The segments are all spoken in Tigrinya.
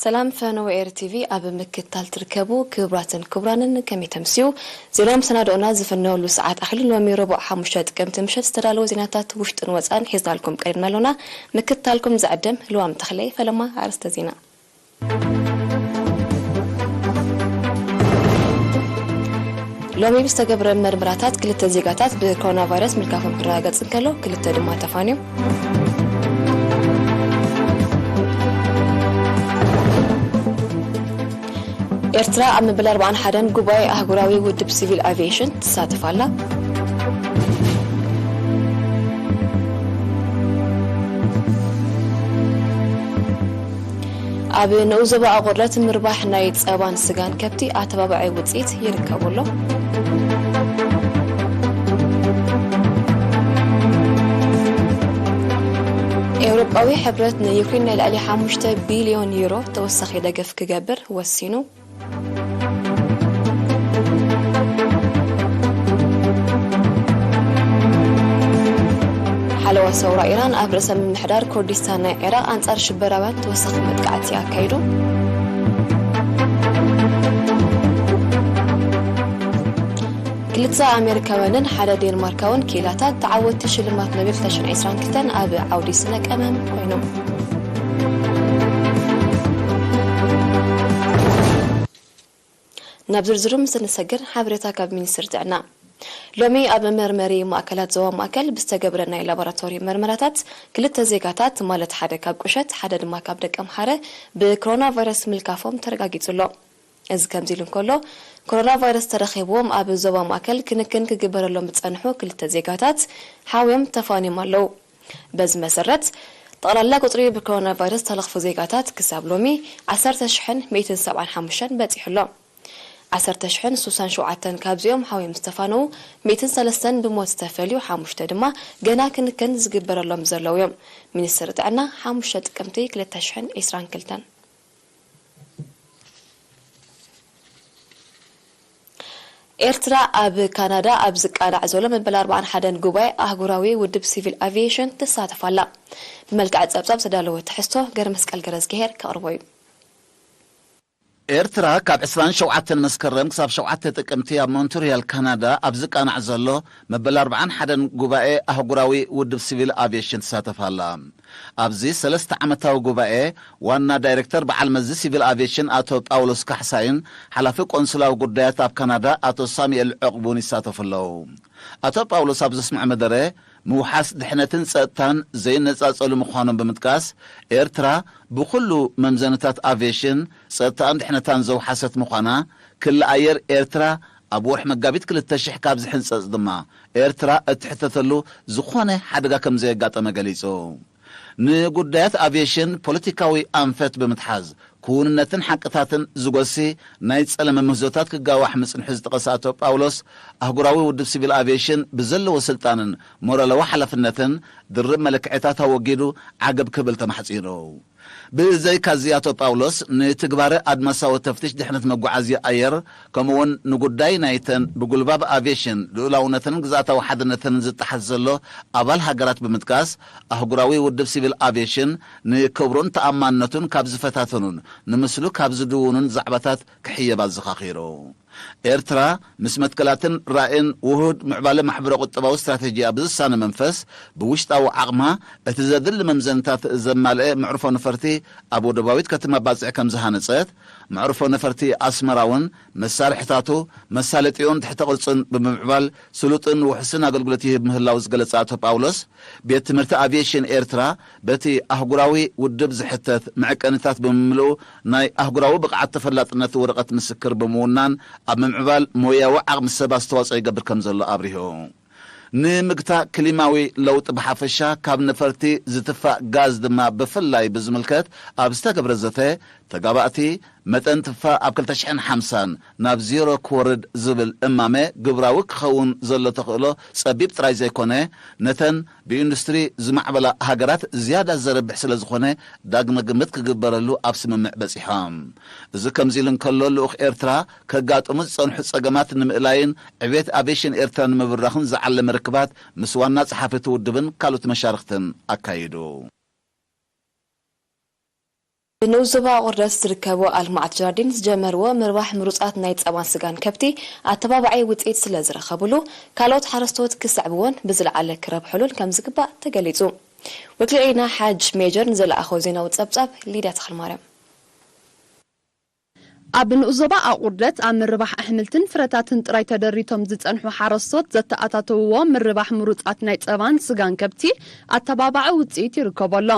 ሰላም ፈነወ ኤር ቲቪ ኣብ ምክትታል ትርከቡ ክቡራትን ክቡራንን፣ ከመይ ተምስዩ? ዜና መሰናድኦና ዝፍነወሉ ሰዓት ኣኺሉ። ሎሚ ረቡዕ ሓሙሽተ ጥቅምቲ ምሸት ዝተዳለወ ዜናታት ውሽጥን ወጻእን ሒዝናልኩም ቀሪብና ኣሎና። ምክትታልኩም ዝዕድም ልዋም ተኽለይ። ፈለማ ኣርእስተ ዜና። ሎሚ ብዝተገብረ መርመራታት ክልተ ዜጋታት ብኮሮና ቫይረስ ምልካፎም ክረጋገጽ እንከሎ፣ ክልተ ድማ ተፋንዮም። ኤርትራ ኣብ መበል ኣርባዓን ሓደን ጉባኤ ኣህጉራዊ ውድብ ሲቪል ኣቪዬሽን ትሳተፍ ኣላ። ኣብ ንኡስ ዞባ ኣቑርደት ምርባሕ ናይ ጸባን ስጋን ከብቲ ኣተባባዒ ውጽኢት ይርከቡ ኣሎ። ኤውሮጳዊ ሕብረት ንዩክሬን ናይ ልዕሊ ሓሙሽተ ቢልዮን ዩሮ ተወሳኺ ደገፍ ክገብር ወሲኑ። ሓለዋ ሰውራ ኢራን ኣብ ርእሰ ምምሕዳር ኩርዲስታን ናይ ዒራቕ ኣንጻር ሽበራውያን ተወሳኺ መጥቃዕቲ ኣካይዱ። ክልተ ኣሜሪካውያንን ሓደ ዴንማርካውን ክኢላታት ተዓወትቲ ሽልማት ኖቤል ክልተ ሽሕን ዕስራን ክልተን ኣብ ዓውዲ ስነ ቀመም ኮይኖም። ናብ ዝርዝሩ ምስ እንሰግር፣ ሓበሬታ ካብ ሚኒስትሪ ጥዕና። ሎሚ ኣብ መርመሪ ማእከላት ዞባ ማእከል ብዝተገብረ ናይ ላቦራቶሪ መርመራታት፣ ክልተ ዜጋታት፣ ማለት ሓደ ካብ ቁሸት ሓደ ድማ ካብ ደቀምሓረ፣ ብኮሮና ቫይረስ ምልካፎም ተረጋጊጹ ኣሎ። እዚ ከምዚ ኢሉ እንከሎ፣ ኮሮና ቫይረስ ተረኺብዎም ኣብ ዞባ ማእከል ክንክን ክግበረሎም ዝጸንሑ ክልተ ዜጋታት ሓውዮም ተፋንዮም ኣለዉ። በዚ መሰረት፣ ጠቕላላ ቁጽሪ ብኮሮና ቫይረስ ዝተለኽፉ ዜጋታት ክሳብ ሎሚ ዓሰርተ ሽሕን ሚእትን ሰብዓን ሓሙሽተን በጺሑ ኣሎ። ዓሰርተ ሽሕን ስሳን ሸውዓተን ካብዚኦም ሓውዮም ዝተፋነዉ፣ ሚእትን ሰለስተን ብሞት ዝተፈልዩ፣ ሓሙሽተ ድማ ገና ክንክን ዝግበረሎም ዘለዉ እዮም። ሚኒስትሪ ጥዕና፣ ሓሙሽተ ጥቅምቲ ክልተ ሽሕን ዕስራን ክልተን። ኤርትራ ኣብ ካናዳ ኣብ ዝቃናዕ ዘሎ መበል ኣርባዓን ሓደን ጉባኤ ኣህጉራዊ ውድብ ሲቪል ኣቪዬሽን ትሳተፍ ኣላ። ብመልክዕ ጸብጻብ ዝተዳለወ ትሕዝቶ ገረመስቀል ገረዝግሄር ከቕርቦ እዩ። ኤርትራ ካብ ዕስራን ሸውዓተን መስከረም ክሳብ ሸውዓተ ጥቅምቲ ኣብ ሞንትሪያል ካናዳ ኣብ ዝቃናዕ ዘሎ መበል ኣርባዓን ሓደን ጉባኤ ኣህጉራዊ ውድብ ሲቪል ኣቪዬሽን ትሳተፍ ኣላ። ኣብዚ ሰለስተ ዓመታዊ ጉባኤ ዋና ዳይሬክተር በዓል መዚ ሲቪል ኣቪዬሽን ኣቶ ጳውሎስ ካሕሳይን ሓላፊ ቆንስላዊ ጉዳያት ኣብ ካናዳ ኣቶ ሳሙኤል ዕቑቡን ይሳተፉ ኣለዉ። ኣቶ ጳውሎስ ኣብ ዘስምዖ መደረ፣ ምውሓስ ድሕነትን ጸጥታን ዘይነጻጸሉ ምዃኖም ብምጥቃስ፣ ኤርትራ ብኹሉ መምዘንታት ኣቪዬሽን ጸጥታኣን ድሕነታን ዘውሓሰት ምዃና፣ ክሊ ኣየር ኤርትራ ኣብ ወርሒ መጋቢት ክልተ ሽሕ ካብ ዝሕንጸጽ ድማ፣ ኤርትራ እትሕተተሉ ዝኾነ ሓደጋ ከም ዘየጋጠመ ገሊጹ። ንጉዳያት ኣቪዬሽን ፖለቲካዊ ኣንፈት ብምትሓዝ፣ ክውንነትን ሓቅታትን ዝጎሲ ናይ ጸለመ ምህዞታት ክጋዋሕ ምጽንሑ ዝጠቐሰ ኣቶ ጳውሎስ፣ ኣህጉራዊ ውድብ ሲቪል ኣቪዬሽን ብዘለዎ ስልጣንን ሞራላዊ ሓላፍነትን ድርብ መለክዒታት ኣወጊዱ ዓገብ ክብል ተማሕጺኑ። ብዘይካዚ ኣቶ ጳውሎስ ንትግባረ ኣድማሳዊ ተፍትሽ ድሕነት መጓዓዝያ ኣየር፣ ከምኡውን ንጉዳይ ናይተን ብጉልባብ ኣቪዬሽን ልኡላውነትን ግዝኣታዊ ሓድነትን ዝጠሓስ ዘሎ ኣባል ሃገራት ብምጥቃስ፣ ኣህጉራዊ ውድብ ሲቪል ኣቪዬሽን ንክብሩን ተኣማንነቱን ካብ ዝፈታተኑን ንምስሉ ካብ ዝድውኑን ዛዕባታት ክሕየብ ኣዘኻኺሩ። ኤርትራ ምስ መትከላትን ራእይን ውሁድ ምዕባለ ማሕበረ ቁጠባዊ ስትራቴጂኣ ብዝሳነ መንፈስ፣ ብውሽጣዊ ዓቕማ እቲ ዘድሊ መምዘንታት ዘማልአ መዕርፎ ነፈርቲ ኣብ ወደባዊት ከተማ ባጽዕ ከም ዝሃነጸት፣ መዕርፎ ነፈርቲ ኣስመራ እውን መሳርሕታቱ፣ መሳለጢኡን ትሕተ ቅርጹን ብምምዕባል ስሉጥን ውሑስን ኣገልግሎት ይህብ ምህላው ዝገለጸ ኣቶ ጳውሎስ፣ ቤት ትምህርቲ ኣቪዬሽን ኤርትራ በቲ ኣህጉራዊ ውድብ ዝሕተት መዐቀኒታት ብምምልኡ፣ ናይ ኣህጉራዊ ብቕዓት ተፈላጥነት ወረቐት ምስክር ብምውናን፣ ኣብ ምምዕባል ሞያዊ ዓቕሚ ሰብ ኣስተዋጽኦ ይገብር ከም ዘሎ ኣብሪሁ። ንምግታእ ክሊማዊ ለውጢ ብሓፈሻ፣ ካብ ነፈርቲ ዝትፋእ ጋዝ ድማ ብፍላይ ብዝምልከት ኣብ ዝተገብረ ዘተ፣ ተጋባእቲ፣ መጠን ትፋእ ኣብ ክልተ ሽሕን ሓምሳን ናብ ዜሮ ክወርድ ዝብል እማመ ግብራዊ ክኸውን ዘሎ ተኽእሎ ጸቢብ ጥራይ ዘይኮነ፣ ነተን ብኢንዱስትሪ ዝማዕበላ ሃገራት ዝያዳ ዘርብሕ ስለ ዝኾነ፣ ዳግመ ግምት ክግበረሉ ኣብ ስምምዕ በጺሖም። እዚ ከምዚ ኢሉ እንከሎ፣ ልኡኽ ኤርትራ ከጋጥሙ ዝጸንሑ ጸገማት ንምእላይን ዕብየት ኣቪዬሽን ኤርትራ ንምብራኽን ዝዓለመ ርክባት ምስ ዋና ጸሓፊ እቲ ውድብን ካልኦት መሻርኽትን ኣካይዱ። ብንኡስ ዞባ ኣቑርደት ዝርከቡ ኣልማዕቲ ጀራዲን ዝጀመርዎ ምርባሕ ምሩፃት ናይ ፃባን ስጋን ከብቲ ኣተባባዒ ውፅኢት ስለ ዝረኸብሉ፣ ካልኦት ሓረስቶት ክስዕብዎን ብዝለዓለ ክረብሕሉን ከም ዝግባእ ተገሊፁ። ወኪል ዒና ሓጅ ሜጀር ንዘለኣኸው ዜናዊ ፀብፃብ ሊድያ ተኽለማርያም። ኣብ ንኡስ ዞባ ኣቑርደት ኣብ ምርባሕ ኣሕምልትን ፍረታትን ጥራይ ተደሪቶም ዝጸንሑ ሓረስቶት ዘተኣታተውዎ ምርባሕ ምሩጻት ናይ ጸባን ስጋን ከብቲ ኣተባባዒ ውጽኢት ይርከቦ ኣሎ።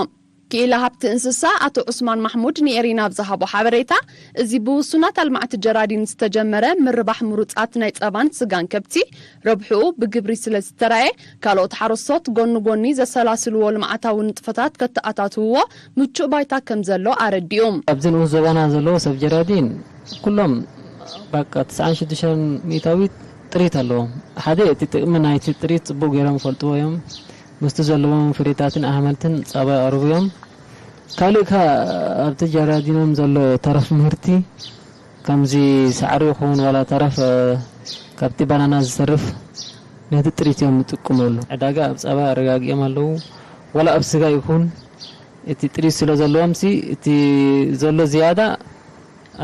ክኢላ ሃብቲ እንስሳ ኣቶ ዑስማን ማሕሙድ ንኤሪና ኣብ ዝሃቦ ሓበሬታ፣ እዚ ብውሱናት ኣልማዕቲ ጀራዲን ዝተጀመረ ምርባሕ ምሩጻት ናይ ጸባን ስጋን ከብቲ ረብሕኡ ብግብሪ ስለ ዝተራየ፣ ካልኦት ሓረስቶት ጎኒ ጎኒ ዘሰላስልዎ ልምዓታዊ ንጥፈታት ከተኣታትውዎ ምቹእ ባይታ ከም ዘሎ ኣረዲኡ። ኣብዚ ንኡስ ዞባና ዘለዎ ሰብ ጀራዲን ኩሎም በቃ ትስዓን ሽዱሽተን ሚእታዊት ጥሪት ኣለዎም። ሓደ እቲ ጥቕሚ ናይቲ ጥሪት ጽቡቕ ገይሮም ይፈልጥዎ እዮም። ምስቲ ዘለዎም ፍሬታትን ኣሕምልትን ጻባ የቕርቡ እዮም። ካልእ ከኣ ኣብቲ ጀራዲኖም ዘሎ ተረፍ ምህርቲ ከምዚ ሳዕሪ ይኹን ዋላ ተረፍ፣ እ፣ ካብቲ ባናና ዝተርፍ ነቲ ጥሪት እዮም ዝጥቀመሉ። ዕዳጋ ኣብ ጸባ ኣረጋጊኦም ኣለዉ። ዋላ ኣብ ስጋ ይኹን እቲ ጥሪት ስለ ዘለዎም ሲ እቲ ዘሎ ዝያዳ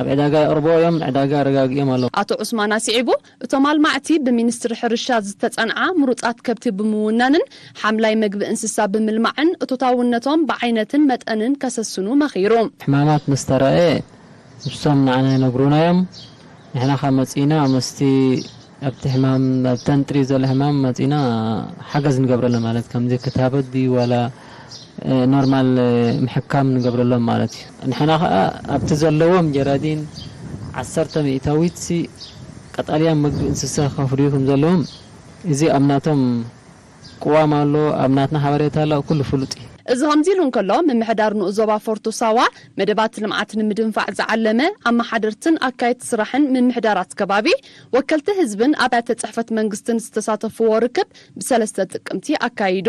ኣብ ዕዳጋ የቕርብዎ እዮም፣ ዕዳጋ ኣረጋጊኦም ኣለዉ። ኣቶ ዑስማን ኣስዒቡ፣ እቶም ኣልማዕቲ ብሚኒስትሪ ሕርሻ ዝተጸንዓ ምሩጻት ከብቲ ብምውናንን ሓምላይ መግቢ እንስሳ ብምልማዕን እቶታውነቶም ብዓይነትን መጠንን ከሰስኑ መኺሩ። ሕማማት ምስ ተራእየ ንሶም ንዓና ይነግሩና እዮም። ንሕና ካብ መጺእና ምስቲ ኣብቲ ሕማም፣ ኣብተን ጥሪት ዘሎ ሕማም መጺእና ሓገዝ ንገብረሎም ማለት ከምዚ ክትሃበት ድዩ ዋላ፣ እ፣ ኖርማል፣ እ፣ ምሕካም ንገብረሎም ማለት እዩ። ንሕና ኸኣ ኣብቲ ዘለዎም ጀራዲን ዓሰርተ ሚእታዊት ሲ ቀጠልያ መግቢ እንስሳ ከፍርዩ ከም ዘለዎም እዚ ኣብ ናቶም ቅዋም ኣሎ፣ ኣብ ናትና ሓበሬታ ኣሎ፣ ኣብ ኩሉ ፍሉጥ እዩ። እዚ ከምዚ ኢሉ እንከሎ፣ ምምሕዳር ንኡስ ዞባ ፎርቶ ሳዋ መደባት ልምዓት ንምድንፋዕ ዝዓለመ ኣመሓደርትን ኣካየድቲ ስራሕን ምምሕዳራት ከባቢ፣ ወከልቲ ህዝብን ኣብያተ ጽሕፈት መንግስትን ዝተሳተፍዎ ርክብ ብሰለስተ ጥቅምቲ ኣካይዱ።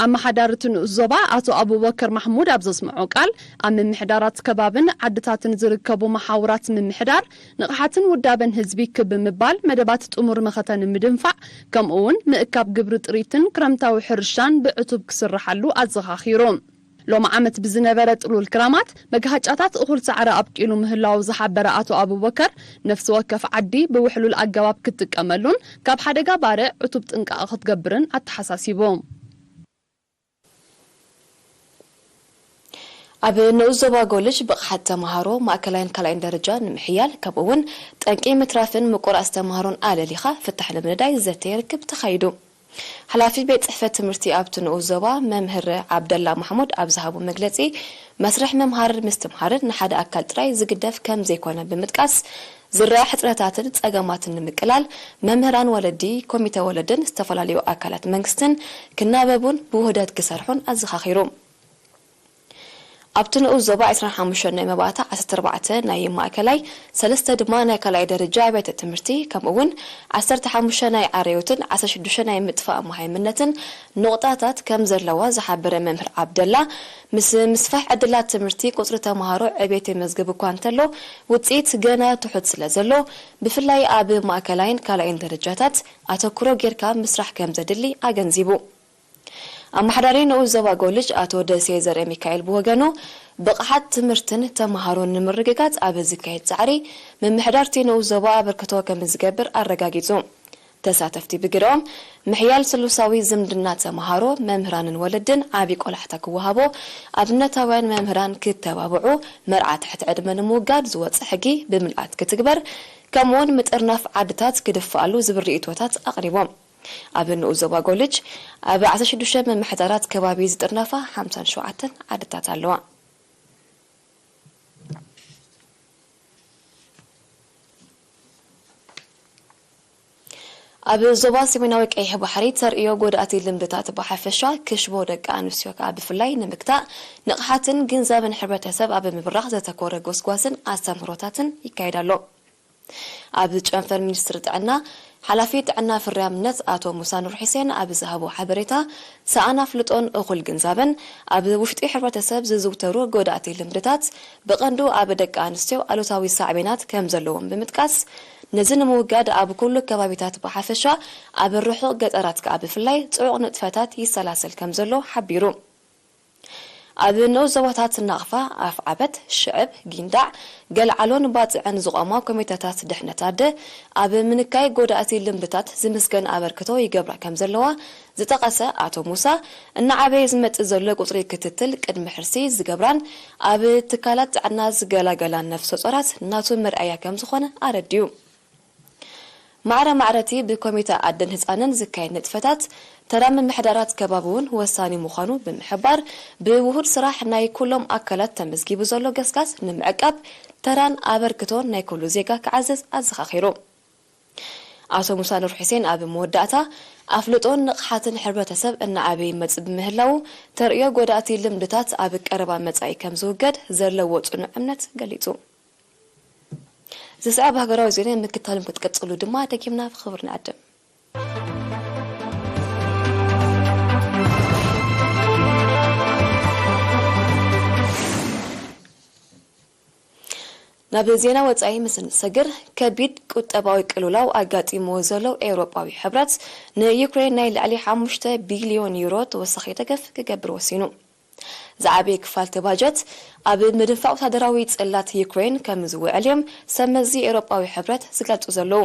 ኣመሓዳሪ እቲ ንኡስ ዞባ ኣቶ ኣቡበከር ማሕሙድ ኣብ ዘስምዖ ቃል፣ ኣብ ምምሕዳራት ከባብን ዓድታትን ዝርከቡ መሓውራት ምምሕዳር ንቕሓትን ውዳበን ህዝቢ ክብ ብምባል መደባት ጥሙር መኸተ ንምድንፋዕ፣ ከምኡ እውን ምእካብ ግብሪ ጥሪትን ክረምታዊ ሕርሻን ብዕቱብ ክስርሓሉ ኣዘኻኺሩ። ሎሚ ዓመት ብዝነበረ ጥሉል ክራማት፣ መግሃጫታት እኹል ሳዕሪ ኣብቂሉ ምህላዉ ዝሓበረ ኣቶ ኣቡበከር፣ ነፍሲ ወከፍ ዓዲ ብውሕሉል ኣገባብ ክትጥቀመሉን ካብ ሓደጋ ባርዕ ዕቱብ ጥንቃቐ ክትገብርን ኣተሓሳሲቡ። ኣብ ንኡስ ዞባ ጎልጅ ብቕሓት ተምሃሮ ማእከላይን ካልኣይን ደረጃ ንምሕያል፣ ከምኡ እውን ጠንቂ ምትራፍን ምቁራጽ ተምሃሮን ኣለሊኻ ፍታሕ ንምንዳይ ዘተ ርክብ ተኻይዱ። ሓላፊ ቤት ጽሕፈት ትምህርቲ ኣብቲ ንኡስ ዞባ መምህር ዓብደላ ማሕሙድ ኣብ ዝሃቦ መግለጺ፣ መስርሕ ምምሃርን ምስትምሃርን ንሓደ ኣካል ጥራይ ዝግደፍ ከም ዘይኮነ ብምጥቃስ፣ ዝረኣ ሕጽረታትን ጸገማትን ንምቅላል መምህራን ወለዲ፣ ኮሚተ ወለድን ዝተፈላለዩ ኣካላት መንግስትን ክናበቡን ብውህደት ክሰርሑን ኣዘኻኺሩ። ኣብቲ ንኡስ ዞባ ዕስራን ሓሙሽተን ናይ መባእታ፣ ዓሰርተ ኣርባዕተ ናይ ማእከላይ፣ ሰለስተ ድማ ናይ ካልኣይ ደረጃ ኣብያተ ትምህርቲ፣ ከምኡ እውን ዓሰርተ ሓሙሽተ ናይ ዓረዮትን ዓሰርተ ሽዱሽተ ናይ ምጥፋእ መሃይምነትን ኑቕጣታት ከም ዘለዋ ዝሓበረ መምህር ዓብደላ፣ ምስ ምስፋሕ ዕድላት ትምህርቲ፣ ቁጽሪ ተምሃሮ ዕቤት የመዝግብ እኳ እንተሎ፣ ውጽኢት ገና ትሑት ስለ ዘሎ፣ ብፍላይ ኣብ ማእከላይን ካልኣይን ደረጃታት ኣተኩሮ ጌርካ ምስራሕ ከም ዘድሊ ኣገንዚቡ። ኣመሓዳሪ ንኡስ ዞባ ጎልጅ ኣቶ ደሴ ዘርኤ ሚካኤል ብወገኑ፣ ብቕሓት ትምህርትን ተምሃሮን ንምርግጋጽ ኣብ ዝካየድ ጻዕሪ፣ ምምሕዳር እቲ ንኡስ ዞባ ኣበርክቶ ከም ዝገብር ኣረጋጊጹ። ተሳተፍቲ ብግደኦም፣ ምሕያል ስሉሳዊ ዝምድና ተምሃሮ፣ መምህራንን ወለድን ዓቢ ቆላሕታ ክወሃቦ፣ ኣብነታውያን መምህራን ክተባብዑ፣ መርዓ ትሕቲ ዕድመ ንምውጋድ ዝወጸ ሕጊ ብምልኣት ክትግበር፣ ከምኡውን ምጥርናፍ ዓድታት ክድፋኣሉ ዝብል ርእይቶታት ኣቕሪቦም። ኣብ ንኡስ ዞባ ጎልጅ፣ ኣብ ዓሰርተ ሽዱሽተ ምምሕዳራት ከባቢ ዝጥርነፋ ሓምሳን ሸውዓተን ዓድታት ኣለዋ። ኣብ ዞባ ሰሜናዊ ቀይሕ ባሕሪ ተርእዮ ጎዳእቲ ልምድታት ብሓፈሻ፣ ክሽቦ ደቂ ኣንስትዮ ከኣ ብፍላይ ንምግታእ፣ ንቕሓትን ግንዛብን ሕብረተሰብ ኣብ ምብራኽ ዘተኮረ ጎስጓስን ኣስተምህሮታትን ይካየድ ኣሎ። ኣብ ጨንፈር ሚኒስትሪ ጥዕና፣ ሓላፊ ጥዕና ፍርያምነት ኣቶ ሙሳ ኑር ሑሴን ኣብ ዝሃቦ ሓበሬታ፣ ሰኣን ኣፍልጦን እኹል ግንዛበን ኣብ ውሽጢ ሕብረተሰብ ዝዝውተሩ ጎዳእቲ ልምድታት ብቐንዱ ኣብ ደቂ ኣንስትዮ ኣሉታዊ ሳዕቤናት ከም ዘለዎም ብምጥቃስ፣ ነዚ ንምውጋድ ኣብ ኩሉ ከባቢታት ብሓፈሻ፣ ኣብ ርሑቕ ገጠራት ከኣ ብፍላይ ጽዑቕ ንጥፈታት ይሰላሰል ከም ዘሎ ሓቢሩ። ኣብ ንኡስ ዞባታት ናቕፋ፣ ኣፍዓበት፣ ሽዕብ፣ ጊንዳዕ፣ ገልዓሎን ባጽዕን ዝቖማ ኮሚተታት ድሕነት ኣደ፣ ኣብ ምንካይ ጎዳእቲ ልምድታት ዝምስገን ኣበርክቶ ይገብራ ከም ዘለዋ ዝጠቐሰ ኣቶ ሙሳ፣ እናዓበየ ዝመጽእ ዘሎ ቁጽሪ ክትትል ቅድሚ ሕርሲ ዝገብራን ኣብ ትካላት ጥዕና ዝገላገላን ነፍሰ ጾራት ናቱ መርኣያ ከም ዝኾነ ኣረዲኡ። ማዕረ ማዕረቲ ብኮሚተ ኣደን ህጻንን ዝካየድ ንጥፈታት ተራ ምምሕዳራት ከባቢ እውን ወሳኒ ምዃኑ ብምሕባር፣ ብውሁድ ስራሕ ናይ ኩሎም ኣካላት ተመዝጊቡ ዘሎ ገስጋስ ንምዕቃብ ተራን ኣበርክቶን ናይ ኩሉ ዜጋ ክዓዝዝ ኣዘኻኺሩ። ኣቶ ሙሳ ኑር ሑሴን ኣብ መወዳእታ፣ ኣፍልጦን ንቕሓትን ሕብረተሰብ እናዓበየ ይመጽእ ብምህላዉ፣ ተርእዮ ጎዳእቲ ልምድታት ኣብ ቀረባ መጻኢ ከም ዝውገድ ዘለዎ ጽኑዕ እምነት ገሊጹ። ዝስዕብ ሃገራዊ ዜና ምክታሎም ክትቀጽሉ ድማ ደጊምና ብኽብሪ ንዕድም። ናብ ዜና ወጻኢ ምስ እንሰግር፣ ከቢድ ቁጠባዊ ቅልውላው ኣጋጢምዎ ዘሎ ኤውሮጳዊ ሕብረት፣ ንዩክሬን ናይ ልዕሊ ሓሙሽተ ቢልዮን ዩሮ ተወሳኺ ደገፍ ክገብር ወሲኑ። ዝዓበየ ክፋል እቲ ባጀት ኣብ ምድንፋዕ ወታደራዊ ጽላት ዩክሬን ከም ዝውዕል እዮም ሰብ መዚ ኤውሮጳዊ ሕብረት ዝገልጹ ዘለዉ።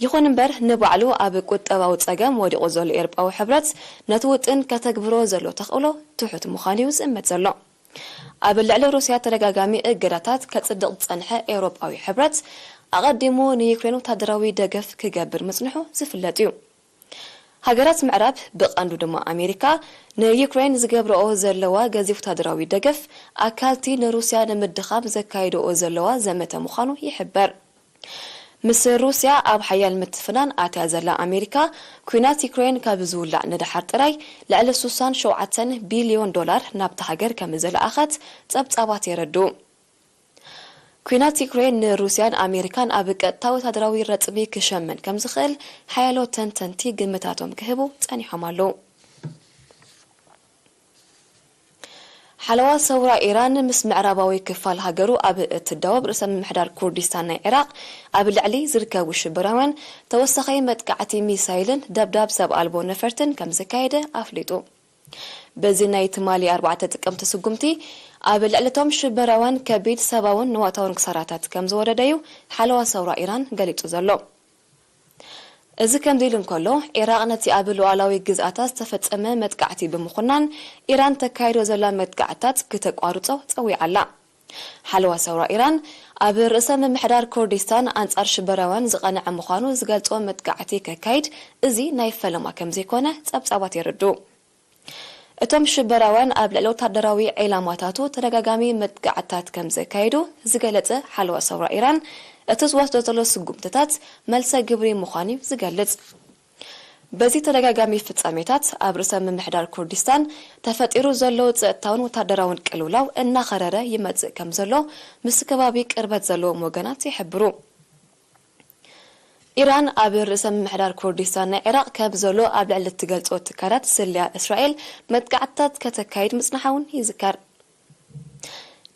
ይኹን እምበር፣ ንባዕሉ ኣብ ቁጠባዊ ጸገም ወዲቑ ዘሎ ኤውሮጳዊ ሕብረት፣ ነቲ ውጥን ከተግብሮ ዘሎ ተኽእሎ ትሑት ምዃኑ እዩ ዝእመት ዘሎ። ኣብ ልዕሊ ሩስያ ተደጋጋሚ እገዳታት ከጽድቕ ዝጸንሐ ኤውሮጳዊ ሕብረት፣ ኣቐዲሙ ንዩክሬን ወታደራዊ ደገፍ ክገብር ምጽንሑ ዝፍለጥ እዩ። ሃገራት ምዕራብ፣ ብቐንዱ ድማ ኣሜሪካ፣ ንዩክሬን ዝገብርኦ ዘለዋ ገዚፍ ወታደራዊ ደገፍ፣ ኣካልቲ ንሩስያ ንምድኻም ዘካይድኦ ዘለዋ ዘመተ ምዃኑ ይሕበር። ምስ ሩስያ ኣብ ሓያል ምትፍናን ኣትያ ዘላ ኣሜሪካ፣ ኲናት ዩክሬን ካብ ዝውላዕ ንደሓር ጥራይ ልዕሊ ስሳን ሸውዓተን ቢልዮን ዶላር ናብታ ሃገር ከም ዝለኣኸት ጸብጻባት የረድኡ። ኲናት ዩክሬን ንሩስያን ኣሜሪካን ኣብ ቀጥታ ወታደራዊ ረጽሚ ክሸመን ከም ዝኽእል ሓያሎ ተንተንቲ ግምታቶም ክህቡ ጸኒሖም ኣለዉ። ሓለዋ ሰውራ ኢራን ምስ ምዕራባዊ ክፋል ሃገሩ ኣብ እትዳወብ ርእሰ ምምሕዳር ኩርዲስታን ናይ ዒራቕ ኣብ ልዕሊ ዝርከቡ ሽበራውያን ተወሳኺ መጥቃዕቲ ሚሳይልን ደብዳብ ሰብ ኣልቦ ነፈርትን ከም ዘካየደ ኣፍሊጡ። በዚ ናይ ትማሊ ኣርባዕተ ጥቅምቲ ስጉምቲ ኣብ ልዕሊ እቶም ሽበራውያን ከቢድ ሰብኣውን ንዋታውን ክሳራታት ከም ዝወረደ እዩ ሓለዋ ሰውራ ኢራን ገሊጹ ዘሎ። እዚ ከምዚ ኢሉ እንከሎ፣ ዒራቕ ነቲ ኣብ ሉዓላዊ ግዝኣታ ዝተፈጸመ መጥቃዕቲ ብምኹናን፣ ኢራን ተካይዶ ዘላ መጥቃዕትታት ክተቋርጾ ጸዊዓ ኣላ። ሓለዋ ሰውራ ኢራን ኣብ ርእሰ ምምሕዳር ኩርዲስታን ኣንጻር ሽበራውያን ዝቐንዐ ምዃኑ ዝገልጾ መጥቃዕቲ ከካይድ፣ እዚ ናይ ፈለማ ከም ዘይኮነ ጸብጻባት የረድኡ። እቶም ሽበራውያን ኣብ ልዕሊ ወታደራዊ ዒላማታቱ ተደጋጋሚ መጥቃዕትታት ከም ዘካየዱ ዝገለጸ ሓለዋ ሰውራ ኢራን፣ እቲ ዝወስዶ ዘሎ ስጉምትታት መልሰ ግብሪ ምዃኑ እዩ ዝገልጽ። በዚ ተደጋጋሚ ፍጻሜታት፣ ኣብ ርእሰ ምምሕዳር ኩርዲስታን ተፈጢሩ ዘሎ ጸጥታውን ወታደራውን ቅልውላው እናኸረረ ይመጽእ ከም ዘሎ ምስ ከባቢ ቅርበት ዘለዎም ወገናት ይሕብሩ። ኢራን ኣብ ርእሰ ምምሕዳር ኩርዲስታን ናይ ዒራቕ ከም ዘሎ ኣብ ልዕሊ እትገልጾ ትካላት ስለያ እስራኤል መጥቃዕትታት ከተካይድ ምጽንሓ እውን ይዝከር።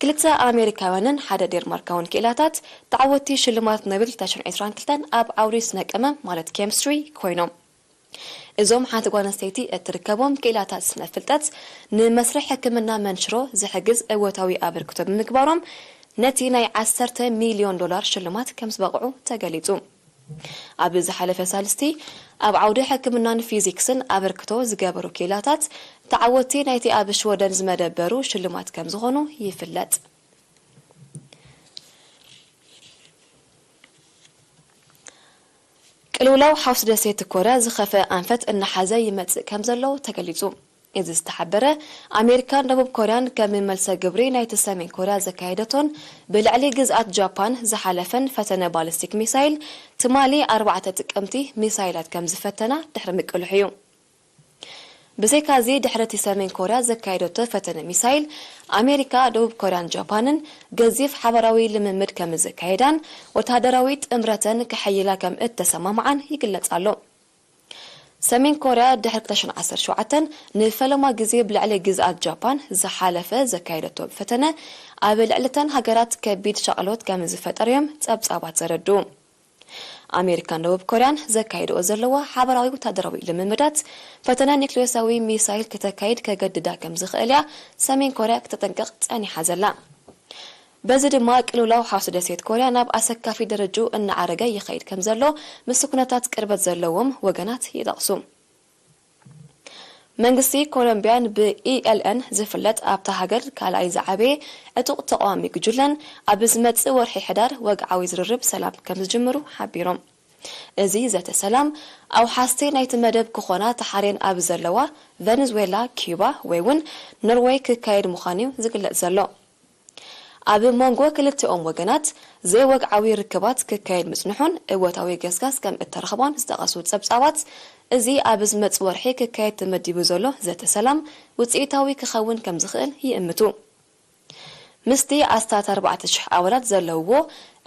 ክልተ ኣሜሪካውያንን ሓደ ዴንማርካውን ክኢላታት ተዓወትቲ ሽልማት ኖቤል ክልተ ሽሕን ዕስራን ክልተን ኣብ ዓውዲ ስነ ቀመም ማለት ኬምስትሪ ኮይኖም። እዞም ሓንቲ ጓል ኣንስተይቲ እትርከቦም ክኢላታት ስነ ፍልጠት ንመስርሕ ሕክምና መንሽሮ ዝሕግዝ እወታዊ ኣበርክቶ ብምግባሮም ነቲ ናይ ዓሰርተ ሚልዮን ዶላር ሽልማት ከም ዝበቕዑ ተገሊጹ። ኣብ ዝሓለፈ ሳልስቲ ኣብ ዓውዲ ሕክምናን ፊዚክስን ኣበርክቶ ዝገበሩ ክኢላታት ተዓወትቲ ናይቲ ኣብ ሽወደን ዝመደበሩ ሽልማት ከም ዝኾኑ ይፍለጥ። ቅልውላው ሓውሲ ደሴት ኮርያ ዝኸፍአ ኣንፈት እናሓዘ ይመጽእ ከም ዘሎ ተገሊጹ። እዚ ዝተሓበረ፣ ኣሜሪካን ደቡብ ኮርያን ከም መልሰ ግብሪ ናይቲ ሰሜን ኮርያ ዘካየደቶን ብልዕሊ ግዝኣት ጃፓን ዝሓለፈን ፈተነ ባሊስቲክ ሚሳይል፣ ትማሊ ኣርባዕተ ጥቅምቲ ሚሳይላት ከም ዝፈተና ድሕሪ ምቅልሑ እዩ። ብዘይካዚ፣ ድሕሪ እቲ ሰሜን ኮርያ ዘካየደቶ ፈተነ ሚሳይል፣ ኣሜሪካ፣ ደቡብ ኮርያን ጃፓንን ገዚፍ ሓባራዊ ልምምድ ከም ዘካየዳን ወተሃደራዊ ጥምረተን ከሐይላ ከም እተሰማምዓን ይግለጽ ኣሎ። ሰሜን ኮርያ ድሕሪ ክልተ ሽሕን ዓሰርተ ሸውዓተን ንፈለማ ግዜ ብልዕሊ ግዝኣት ጃፓን ዝሓለፈ ዘካየደቶ ፈተነ፣ ኣብ ልዕሊ እተን ሃገራት ከቢድ ሻቕሎት ከም ዝፈጠረ እዮም ጸብጻባት ዘረድኡ። ኣሜሪካን ደቡብ ኮርያን ዘካይድኦ ዘለዋ ሓበራዊ ወታደራዊ ልምምዳት፣ ፈተነ ኒክሌሳዊ ሚሳይል ክተካይድ ከገድዳ ከም ዝኽእል እያ ሰሜን ኮርያ ክተጠንቅቕ ጸኒሓ ዘላ። በዚ ድማ ቅልውላው ሓውሲ ደሴት ኮርያ ናብ ኣሰካፊ ደረጅኡ እናዓረገ ይኸይድ ከም ዘሎ ምስ ኩነታት ቅርበት ዘለዎም ወገናት ይጠቕሱ። መንግስቲ ኮሎምቢያን ብኢ ኤል ኤን ዝፍለጥ ኣብታ ሃገር ካልኣይ ዝዓበየ ዕጡቕ ተቓዋሚ ጉጅለን ኣብ ዝመጽእ ወርሒ ሕዳር ወግዓዊ ዝርርብ ሰላም ከም ዝጅምሩ ሓቢሮም። እዚ ዘተ ሰላም ኣውሓስቲ ናይቲ መደብ ክኾና ተሓርየን ኣብ ዘለዋ ቨነዝዌላ፣ ኪዩባ ወይ እውን ኖርወይ ክካየድ ምዃኑ እዩ ዝግለጽ ዘሎ። ኣብ መንጎ ክልቲኦም ወገናት ዘይወግዓዊ ርክባት ክካየድ ምጽንሑን እወታዊ ገስጋስ ከም እተረኽቦን ዝጠቐሱ ጸብጻባት፣ እዚ ኣብ ዝመጽእ ወርሒ ክካየድ ተመዲቡ ዘሎ ዘተ ሰላም ውጽኢታዊ ክኸውን ከም ዝኽእል ይእምቱ። ምስቲ ኣስታት ኣርባዕተ ሽሕ ኣባላት ዘለውዎ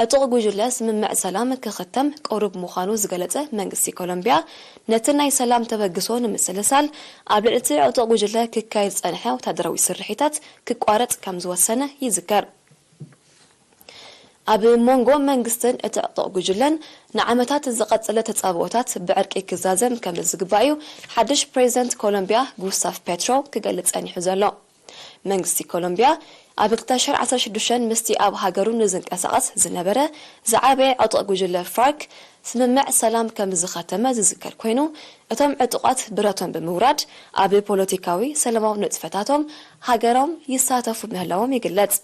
ዕጡቕ ጉጅለ ስምምዕ ሰላም ክኽተም ቅሩብ ምዃኑ ዝገለጸ መንግስቲ ኮሎምቢያ፣ ነቲ ናይ ሰላም ተበግሶ ንምስልሳል ኣብ ልዕሊ እቲ ዕጡቕ ጉጅለ ክካየድ ዝጸንሐ ወታደራዊ ስርሒታት ክቋረጽ ከም ዝወሰነ ይዝከር። ኣብ መንጎ መንግስትን እቲ ዕጡቕ ጉጅለን ንዓመታት ዝቐጸለ ተጻብኦታት ብዕርቂ ክዛዘም ከም ዝግባእ እዩ ሓድሽ ፕሬዚደንት ኮሎምቢያ ጉስታቭ ፔትሮ ክገልጽ ጸኒሑ ዘሎ። መንግስቲ ኮሎምቢያ ኣብ ክልተ ሽሕን ዓሰርተ ሽዱሽተን ምስቲ ኣብ ሃገሩ ንዝንቀሳቐስ ዝነበረ ዝዓበየ ዕጡቕ ጉጅለ ፋርክ ስምምዕ ሰላም ከም ዝኸተመ ዝዝከር ኮይኑ፣ እቶም ዕጡቓት ብረቶም ብምውራድ ኣብ ፖለቲካዊ ሰላማዊ ንጥፈታቶም ሃገሮም ይሳተፉ ምህላዎም ይግለጽ።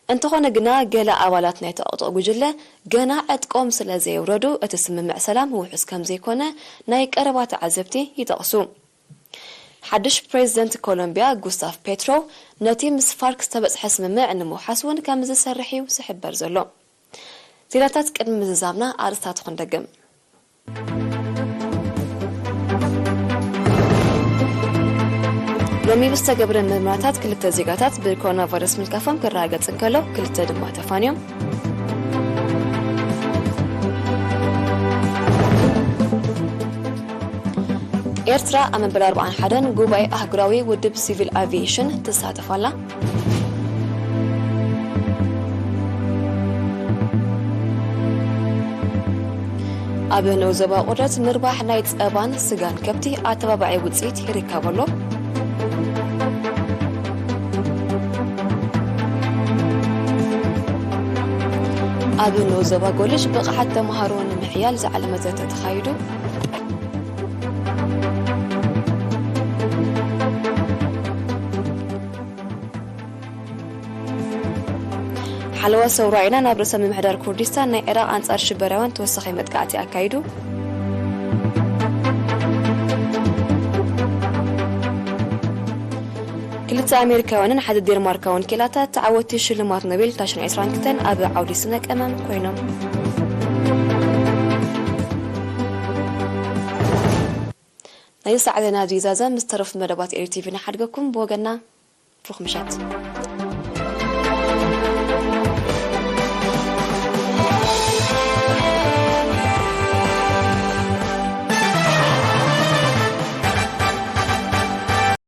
እንተኾነ ግና፣ ገለ ኣባላት ናይቲ ዕጡቕ ጉጅለ ገና ዕጥቆም ስለ ዘየውረዱ፣ እቲ ስምምዕ ሰላም ውሑስ ከም ዘይኮነ ናይ ቀረባ ተዓዘብቲ ይጠቕሱ። ሓድሽ ፕሬዚደንት ኮሎምቢያ ጉስታቭ ፔትሮ፣ ነቲ ምስ ፋርክ ዝተበጽሐ ስምምዕ ንምውሓስ እውን ከም ዝሰርሕ እዩ ዝሕበር ዘሎ። ዜናታት ቅድሚ ምዝዛምና ኣርእስታቱ ክንደግም። ሎሚ ብዝተገብረ ምርመራታት ክልተ ዜጋታት ብኮሮና ቫይረስ ምልካፎም ክረጋገጽ እንከሎ፣ ክልተ ድማ ተፋንዮም። ኤርትራ ኣብ መበል ኣርባዓን ሓደን ጉባኤ ኣህጉራዊ ውድብ ሲቪል ኣቪዬሽን ትሳተፍ ኣላ። ኣብ ንኡስ ዞባ ቁርደት ምርባሕ ናይ ጸባን ስጋን ከብቲ ኣተባባዒ ውጽኢት ይርከብ ኣሎ። ኣብ ንኡስ ዞባ ጎልጅ ብቕዓት ተምሃሮ ንምሕያል ዝዓለመ ዘተ ተኻይዱ። ሓለዋ ሰውራ ኢና ናብ ርእሰ ምምሕዳር ኩርዲስታን ናይ ዒራቕ ኣንጻር ሽበራውያን ተወሳኺ መጥቃዕቲ ኣካይዱ። ክልተ ኣሜሪካውያንን ሓደ ዴንማርካውን ክኢላታት ተዓወትቲ ሽልማት ኖቤል ታሽን ዕስራን ክልተን ኣብ ዓውዲ ስነ ቀመም ኮይኖም። ናይ ሰዓት ዜና ኣብዚ ይዛዘም። ምስ ተረፉ መደባት ኤሪ ቲቪ ንሓድገኩም። ብወገንና ብሩኽ ምሸት።